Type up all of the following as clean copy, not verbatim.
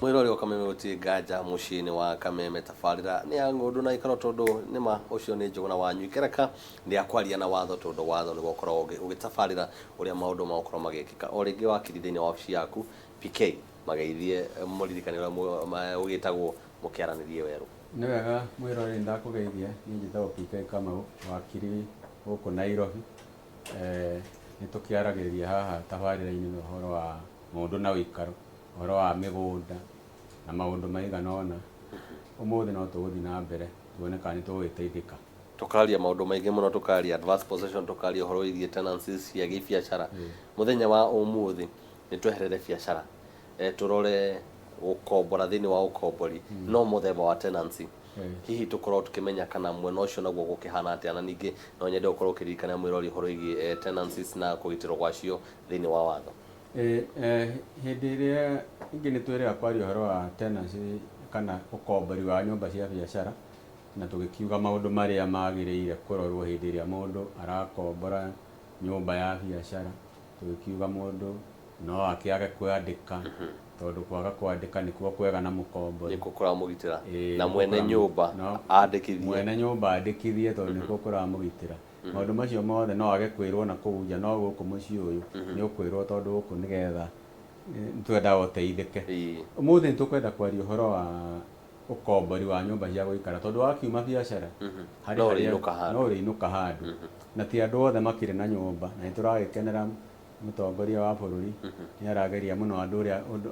Mwĩrori wa Kameme gũtirĩ nganja mũciĩ-inĩ wa Kameme. Tabarĩra nĩ ya ng'ũndũ na ikaro, tondũ nĩma ũcio nĩ Njũgũna wa Ikereka nĩ akwaria na watho, tondũ watho nĩguo ũkoragwo ũgĩtabarĩra ũrĩa maũndũ magũkorwo magĩkĩka. O rĩngĩ wakiri thĩinĩ wa wabici yaku PK mageithie mũririkani ũrĩa ũgĩtagwo mũkĩaranĩrie werũ. Nĩ wega mwĩroreri, ndakũgeithia. Niĩ njĩtagwo PK Kamau, wakiri gũkũ Nairobi. Nĩ tũkĩaragĩrĩria haha tabarĩra-inĩ na ũhoro wa maũndũ na ũikaro, ũhoro wa mĩgũnda na maũndũ maigana ũna. Ũmũthĩ no tũgũthiĩ na mbere tuone kana nĩ tũgũgĩteithĩka. Tũkaria maũndũ maingĩ mũno, tũkaria adverse possession, tũkaria ũhoro wĩgiĩ tenancies cia gĩbiacara. Mũthenya wa ũmũthĩ nĩ tweherere biacara, tũrore gũkombora thĩinĩ wa ũkombori, no mũthemba wa tenancy. Hihi tũkorwo tũkĩmenya kana mwena ũcio naguo gũkĩhana atĩa, na ningĩ no nyende gũkorwo ũkĩririkania mwĩrori ũhoro wĩgiĩ tenancies na kũgitĩrwo gwacio thĩinĩ wa watho. Hĩndĩ ĩrĩa ĩngĩ nĩ twĩrĩga kwaria ũhoro wa tenancy kana ũkombori wa nyũmba cia biacara, na tũgĩkiuga maũndũ marĩa magĩrĩire kũrorwo hĩndĩ ĩrĩa mũndũ arakombora nyũmba ya biacara. Tũgĩkiuga mũndũ no akĩage kwandĩka, tondũ kwaga kwandĩka nĩkuo kwega na mũkombori. Nĩkuo kũramũgitĩra. Na mwene nyũmba andĩkithie. Mwene nyũmba andĩkithie, tondũ nĩkuo kũramũgitĩra. Maũndũ macio mothe no age kwĩrwo na kũu nja, no gũkũ mũciĩ ũyũ nĩ ũkwĩrwo, tondũ gũkũ nĩgetha nĩtwendaga ũteithĩke. Ũmũthĩ nĩ tũkwenda kwaria ũhoro wa ũkombori wa nyũmba cia gũikara, tondũ wakiuma biacara harĩ No harĩa ũrĩinũka handũ. No ũrĩinũka handũ, na ti andũ othe makĩrĩ na nyũmba. Na nĩ tũragĩkenera mũtongoria wa bũrũri nĩ arageria mũno andũ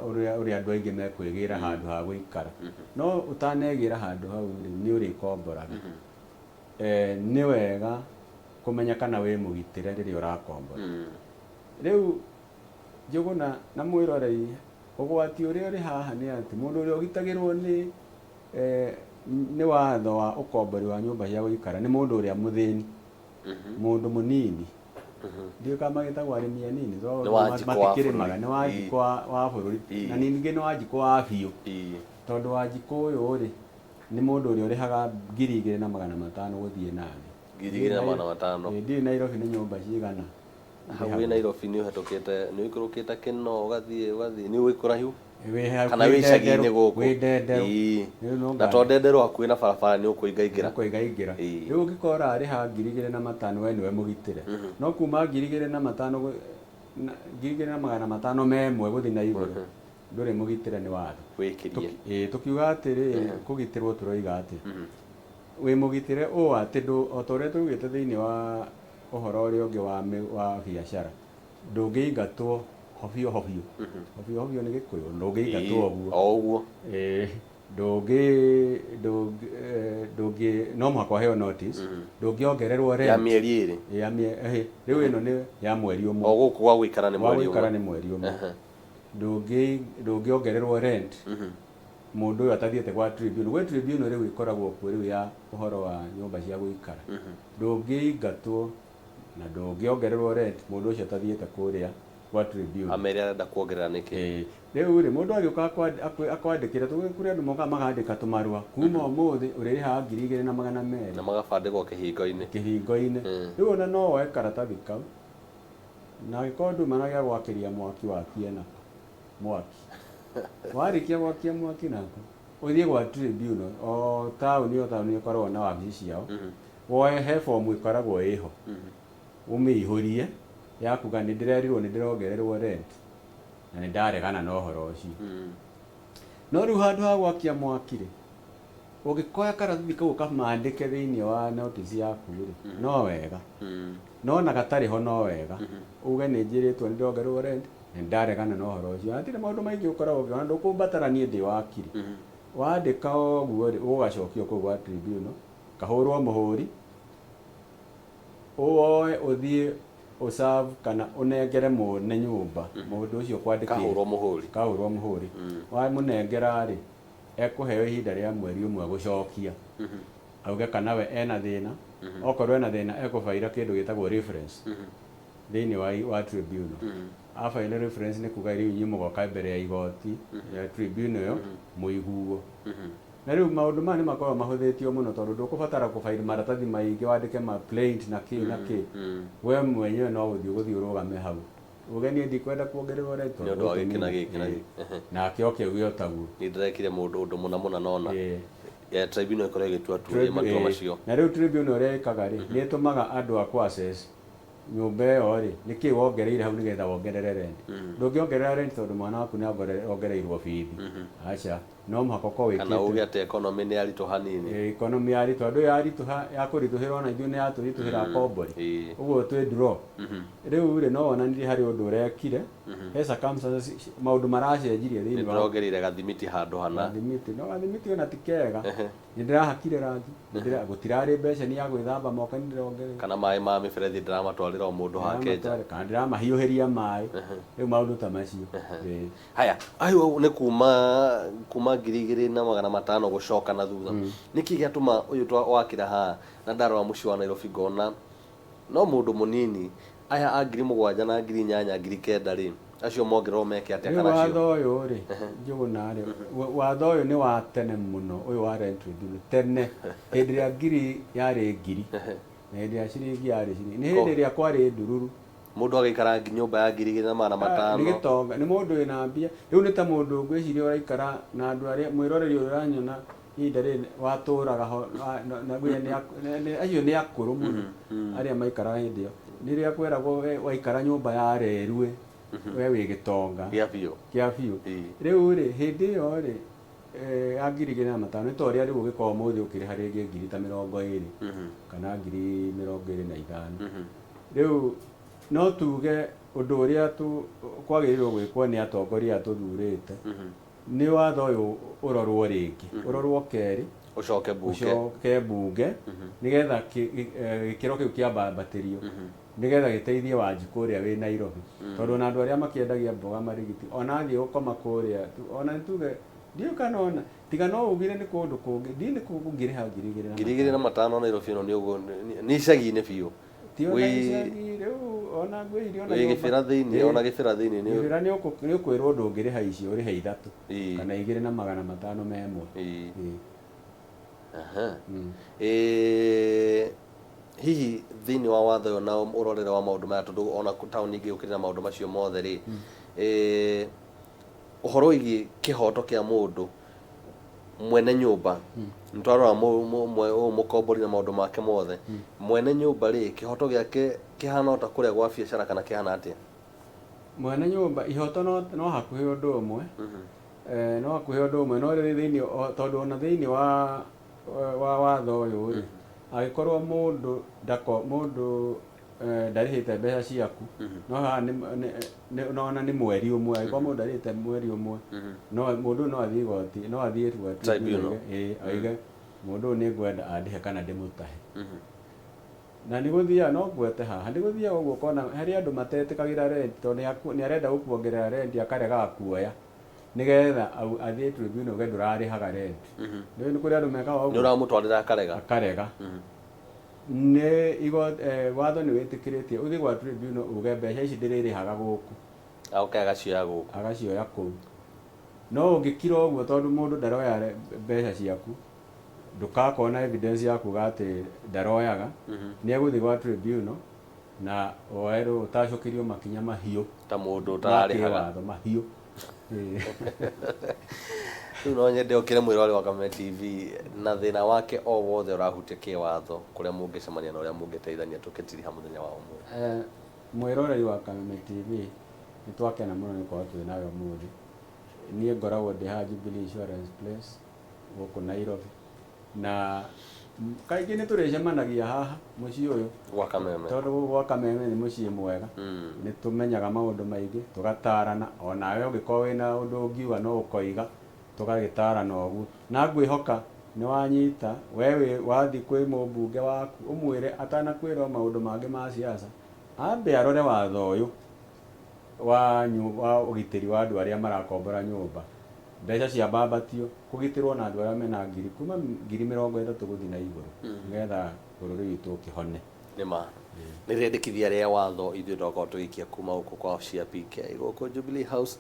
ũrĩa andũ aingĩ mekwĩgĩra handũ ha gũikara. No ũtanegĩra handũ hau rĩ, nĩ ũrĩkomboraga. Nĩ wega kũmenya kana wĩ mũgitĩre rĩrĩa ũrakombora. Rĩu Njũgũna na mwĩrorei, ũgwati ũrĩa ũrĩ haha nĩ atĩ mũndũ ũrĩa ũgitagĩrwo nĩ watho wa ũkombori wa nyũmba cia gũikara nĩ mũndũ ũrĩa mũthĩni, mũndũ mũnini. Ndiũĩ kana magĩtagwo arĩmi anini, tondũ Nĩ Wanjikũ wa matikĩrĩmaga. bũrũri. Nĩ Wanjikũ wa bũrũri. Na ningĩ nĩ Wanjikũ wa biũ, tondũ Wanjikũ ũyũ rĩ, nĩ mũndũ ũrĩa ũrĩhaga 2500 gũthiĩ na thĩ. 2500. Ĩĩ, ndiũĩ Nairobi nĩ nyũmba cigana Hau wĩ Nairobi nĩ ũhetũkĩte, nĩ ũikũrũkĩte Kĩno, ũgathiĩ ũgathiĩ, nĩ ũĩ kũraihu Wĩ hakuhĩ kana wĩ icagi-inĩ Ndenderũ, gũkũ? Wĩ Ndenderũ. Rĩu no Na to Ndenderũ, hakuhĩ na barabara nĩ ũkũingaingĩra. Ũkũingaingĩra. Rĩu ũngĩkorwo ũrarĩha 2500, we nĩwe mũgitĩre. No kuma 2500 2501 gũthiĩ na igũrũ, ndũrĩ mũgitĩre nĩ watho. Wĩkĩrie. Ĩĩ, tũkiuga atĩrĩrĩ, kũgitĩrwo tũroiga atĩa? Wĩ mũgitĩre ũũ atĩ ndũ o ta ũrĩa tũugĩte thĩinĩ wa ũhoro ũrĩa ũngĩ wa biacara, ndũngĩingatwo hobio hobio. Hobio hobio nĩ Gĩkũyũ, ndũngĩingatwo ũguo. O ũguo. Ĩĩ, ndũngĩ ndũngĩ ndũngĩ no mũhaka ũheo notice, ndũngĩongererwo rent. Ya mĩeri 2. Ya rĩu ĩno nĩ ya mweri ũmwe. O gũkũ gwa gũikara nĩ Gwa mweri ũmwe. gũikara nĩ mweri ũmwe. Ndũngĩongererwo rent mũndũ ũyũ atathiĩte gwa tribunal. Gwĩ tribunal rĩu ĩkoragwo kuo rĩu ya ũhoro wa nyũmba cia gũikara. Ndũngĩingatwo na ndũngĩongererwo rent mũndũ ũcio atathiĩte kũrĩa gwa tribunal. Amere arenda kuongerera nĩkĩ. Ĩĩ. Rĩu rĩ, mũndũ agĩũka akwandĩkĩra, kũrĩ andũ mokaga makandĩka tũmarũa, kuma ũmũthĩ ũrĩrĩhaga 2200. Na magabandĩkwo kĩhingo-inĩ. Kĩhingo-inĩ. Rĩu ona no woe karatathi kau, na angĩkorwo nduma na gĩa gwakĩria mwaki, wakie nako mwaki. Warĩkia gwakia mwaki nako, ũthiĩ gwa tribunal, o taũni ĩkoragwo na wabici ciao, woe he bomu ĩkoragwo ĩho, ũmĩihũrie ya kuga nĩ ndĩrerirwo nĩ ndĩrongererwo rent na nĩ ndaregana na ũhoro ũcio. No rĩu handũ ha gwakia mwaki rĩ, ũngĩkoya karatathi kau ũkamandĩke thĩinĩ wa notice yaku rĩ, no wega. No ona gatarĩ ho no wega. Uge nĩ njĩrĩtwo nĩ ndĩrongererwo rent na nĩ ndaregana na ũhoro ũcio. Hatirĩ maũndũ maingĩ ũkoragwo ũkĩona, ndũkũmbatara niĩ ndĩ wakiri. Wandĩka ũguo rĩ, ũgacokio kũu gwa tribunal, kahũrwo mũhũri, ũwoe ũthiĩ ũserve kana ũnengere mwene nyũmba, mũndũ ũcio ũkwandĩkĩire. Kahũrwo mũhũri. Kahũrwo mũhũri. Wamũnengera rĩ, ekũheo ihinda rĩa mweri ũmwe gũcokia. Auge kana we ena thĩna, okorwo ena thĩna ekũbaira kĩndũ gĩtagwo reference thĩinĩ wa tribunal. Abaira reference nĩ kuga rĩu inyuĩ mũgoka mbere ya igoti ya tribunal ĩyo mũiguo. Na rĩu maũndũ maya nĩ makoragwo mahũthĩtio mũno, tondũ ndũkũbatara kũbaira maratathi maingĩ wandĩke ma plaint na kĩ na kĩ. We mwenyewe no gũthiĩ ũgũthiĩ ũrũgame hau. Uge niĩ ndikwenda kuongererwo rent. Nĩ ũndũ wa gĩkĩ na gĩkĩ na gĩkĩ. Ehe. Nake oke uge o taguo. Nĩ ndĩrekire mũndũ ũndũ mũna mũna nona. Tribunal ĩkorwo ĩgĩtua matua macio. Na rĩu tribunal ũrĩa ĩkaga rĩ, nĩ ĩtũmaga andũ a kũ assess nyũmba ĩyo rĩ, nĩkĩ wongereire hau nĩgetha wongerere rent. Ndũngĩongerera rent tondũ mwana waku nĩ ongereirwo bithi. Aca, no mũhaka ũkorwo Kana wĩkĩte. Uge atĩ economy nĩ yaritũha nini. Economy yaritũha, ndũĩ yaritũha, yakũritũhĩra ona ithuĩ nĩ yatũritũhĩra akombori. Ũguo twĩ draw. Rĩu rĩ, no wonanirie harĩ ũndũ ũrekire, he circumstances, maũndũ maracenjirie Nĩ thĩinĩ wa ndĩrongereire gathimiti handũ hana. Gathimiti, no gathimiti ona ti kega. Nĩ ndĩrahakire rangi, gũtirarĩ mbeceni ya gwĩthamba moko, nĩ ndĩrongereire. Kana maĩ ma mĩberethi ndĩramatwarĩra o mũndũ hake nja. Ndĩramatwarĩra, kana ndĩramahiũhĩria maĩ, rĩu maũndũ ta macio. Haya, ayo nĩ kuma 2500 gũcoka na thutha. Nĩkĩ gĩatũma ũyũ wakĩra haha na ndarora mũciĩ wa Nairobi ngona no mũndũ mũnini, aya a 7000 na 8000, 9000 rĩ, acio mongererwo meke atĩa? Rĩu Kana acio? Watho ũyũ rĩ, Njũgũna rĩ, watho ũyũ nĩ wa tene mũno, ũyũ wa rent review, tene hĩndĩ ĩrĩa ngiri yarĩ ngiri na hĩndĩ ĩrĩa ciringi yarĩ ciringi, nĩ hĩndĩ ĩrĩa kwarĩ ndururu. Mũndũ agĩikara nyũmba ya ngiri igĩrĩ na magana Nĩ matano. gĩtonga, nĩ mũndũ wĩna mbia. Rĩu nĩ ta mũndũ ngwĩciria ũraikara na andũ arĩa mwĩroreri ũrĩa ũranyona ihinda rĩrĩ watũraga ho na acio nĩ akũrũ mũno arĩa maikaraga hĩndĩ ĩyo, rĩrĩa kweragwo we waikara nyũmba ya rerue we wĩ gĩtonga Gĩa biũ. Kĩa biũ. Rĩu rĩ, hĩndĩ ĩyo rĩ, ya 2500 nĩ ta ũrĩa rĩu ũgĩkorwo ũmũthĩ ũkĩrĩha rĩngĩ ngiri ta 20 kana 25,000. Rĩu no tuge ũndũ ũrĩa kwagĩrĩirwo gwĩkwo nĩ atongoria aya tũthurĩte nĩ watho ũyũ ũrorwo rĩngĩ, ũrorwo kerĩ. Ũcoke bunge. Ũcoke bunge nĩgetha gĩkĩro kĩu kĩambambatĩrio nĩgetha gĩteithie Wanjikũ ũrĩa wĩ Nairobi, tondũ ona andũ arĩa makĩendagia mboga marigiti ona athiĩ gũkoma kũrĩa ona nĩtuge ndiũĩ kana ona tiga no ugire nĩ kũndũ kũngĩ, ndiĩ nĩ kũ ũngĩrĩha 2500. 2500 Nairobi ĩno nĩ ũguo nĩ icagi-inĩ biũ. Ti ona icagi rĩu, ona ngwĩciria ona Wĩ nyũmba. gĩbĩra thĩinĩ, ona gĩbĩra thĩinĩ nĩ Gĩbĩra nĩ ũkwĩrwo ndũngĩrĩha icio, ũrĩhe ithatũ kana 2501. Aha. Hihi thĩinĩ wa watho ũyũ na ũrorere wa maũndũ maya, tondũ ona taũni ingĩ gũkĩrĩ na maũndũ macio mothe rĩ, ũhoro wĩgiĩ kĩhoto kĩa mũndũ mwene nyũmba, nĩ twarora ũyũ mũkombori na maũndũ make mothe, mwene nyũmba rĩ, kĩhoto gĩake kĩhana o ta kũrĩa gwa biacara kana kĩhana atĩa? Mwene nyũmba ihoto no hakuhĩ ũndũ ũmwe, no hakuhĩ ũndũ ũmwe, no rĩrĩ thĩinĩ tondũ ona thĩinĩ wa watho ũyũ rĩ, angĩkorwo mũndũ ndako mũndũ ndarĩhĩte mbeca ciaku, no haha nona nĩ mweri ũmwe, angĩkorwo mũndũ ndarĩhĩte mweri ũmwe, no mũndũ ũyũ no athiĩ igoti, no athiĩ gwa Tribunal. Oige mũndũ ũyũ nĩ ngwenda andĩhe kana ndĩmũtahe. Na nĩ gũthiaga, no ngwete haha, nĩ gũthiaga ũguo ũkona harĩ andũ matetĩkagĩra rent tondũ nĩ arenda gũkuongerera rent akaregaga kuoya nĩgetha athiĩ tribunal uge ndũrarĩhaga rent. Nĩ nĩ kũrĩ andũ mekaga Nĩ ũguo. Ũramũtwarĩra akarega. Akarega. Nĩ watho nĩ wĩtĩkĩrĩtie ũthiĩ gwa tribunal uge mbeca ici ndĩrĩrĩhaga gũkũ. Agoka agacioya gũkũ. Agacioya kũu. No ũngĩkira ũguo tondũ mũndũ ndaroya mbeca ciaku, ndũgakorwo na evidence ya kuga atĩ ndaroyaga, nĩ egũthiĩ gwa tribunal na woerwo ũtacũkĩrio makinya mahiũ ta mũndũ ma ũtararĩhaga. Kĩwatho mahiũ. Rĩu no nyende ũkĩre mwĩroreri wa Kameme TV na thĩna wake o wothe ũrahutia kĩwatho, kũrĩa mũngĩcemania na ũrĩa mũngĩteithania tũkĩtiriha mũthenya wa ũmũthĩ. Mwĩroreri wa Kameme TV, nĩ twakena mũno nĩ gũkorwo twĩ nawe ũmũthĩ. Niĩ ngoragwo ndĩ haha Jubilee Insurance Place gũkũ Nairobi, na kaingĩ nĩ tũrĩcemanagia haha mũciĩ ũyũ Gwa Kameme. Tondũ gwa Kameme nĩ mũciĩ mwega. Nĩ tũmenyaga maũndũ maingĩ, tũgatarana, onawe ũngĩkorwo wĩna ũndũ ũngiuga no ũkoiga, tũgagĩtarana ũguo. Na ngwĩhoka nĩ wanyita, we wĩ wathiĩ kwĩ mũmbunge waku ũmwĩre atanakwĩra o maũndũ mangĩ ma siasa, ambe arore watho ũyũ wa ũgitĩri wa andũ arĩa marakombora nyũmba, mbeca ciambambatio kũgitĩrwo na andũ arĩa mena ngiri kuma 30,000 gũthiĩ na igũrũ, nĩgetha bũrũri witũ ũkĩhone. Nĩ ma nĩ rĩendekithia rĩa watho ithuĩ twakorwo tũgĩikia kuma gũkũ kwa cia PK gũkũ Jubilee House.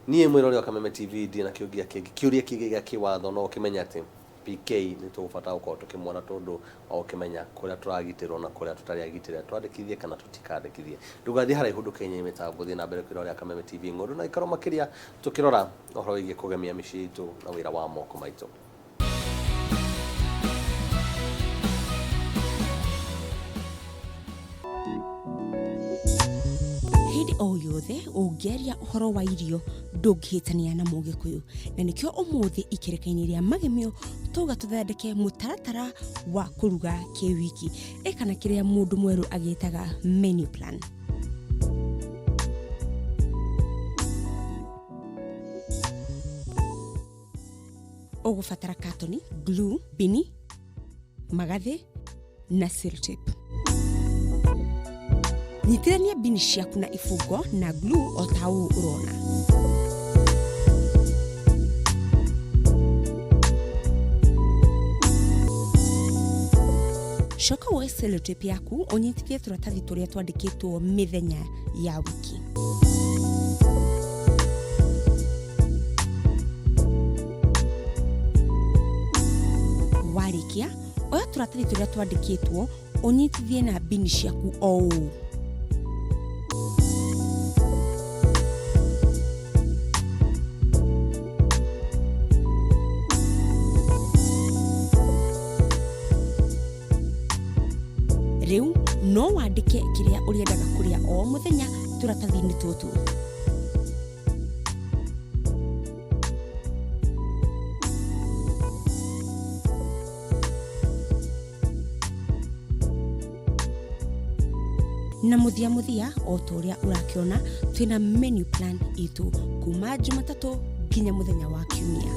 Niĩ mwĩrori wa Kameme TV ndirĩ na kĩũria kĩngĩ, kĩũria kĩngĩ gĩa kĩwatho, no ũkĩmenya atĩ PK nĩ tũgũbatara gũkorwo tũkĩmuona tondũ wa gũkĩmenya kũrĩa tũragitĩrwo na kũrĩa tũtarĩ agitĩre, twandĩkithie kana tũtikandĩkithie. Ndũgathiĩ haraihu, ndũkenye mĩtambo, thiĩ na mbere kwĩrorera Kameme TV ng'ũndũ na ikaro makĩria tũkĩrora ũhoro wĩgiĩ kũgemia mĩciĩ itũ na wĩra wa moko maitũ. Hĩndĩ o yothe ũngĩaria ũhoro wa irio ndũngĩhĩtania na Mũgĩkũyũ, na nĩkĩo ũmũthĩ ikereka-inĩ rĩa magemio tauga tũthondeke mũtaratara wa kũruga kĩwiki ĩ kana kĩrĩa mũndũ mwerũ agĩtaga menu plan. Ũgũbatara katoni, glue, bini, magathĩ na sellotape. Nyitithania bini ciaku na ibungo na glue o ta ũũ ũrona. Coka woe sellotape yaku ũnyitithie tũratathi tũrĩa twandĩkĩtwo mĩthenya ya wiki. Warĩkia, oya tũratathi tũrĩa twandĩkĩtwo ũnyitithie na bini ciaku o ũũ. Rĩu no wandĩke kĩrĩa ũrĩendaga kũrĩa o mũthenya tũratathi-inĩ tũtũ. Na mũthia mũthia o ta ũrĩa ũrakĩona twĩna menu plan itũ kuma Jumatatũ nginya mũthenya wa Kiumia.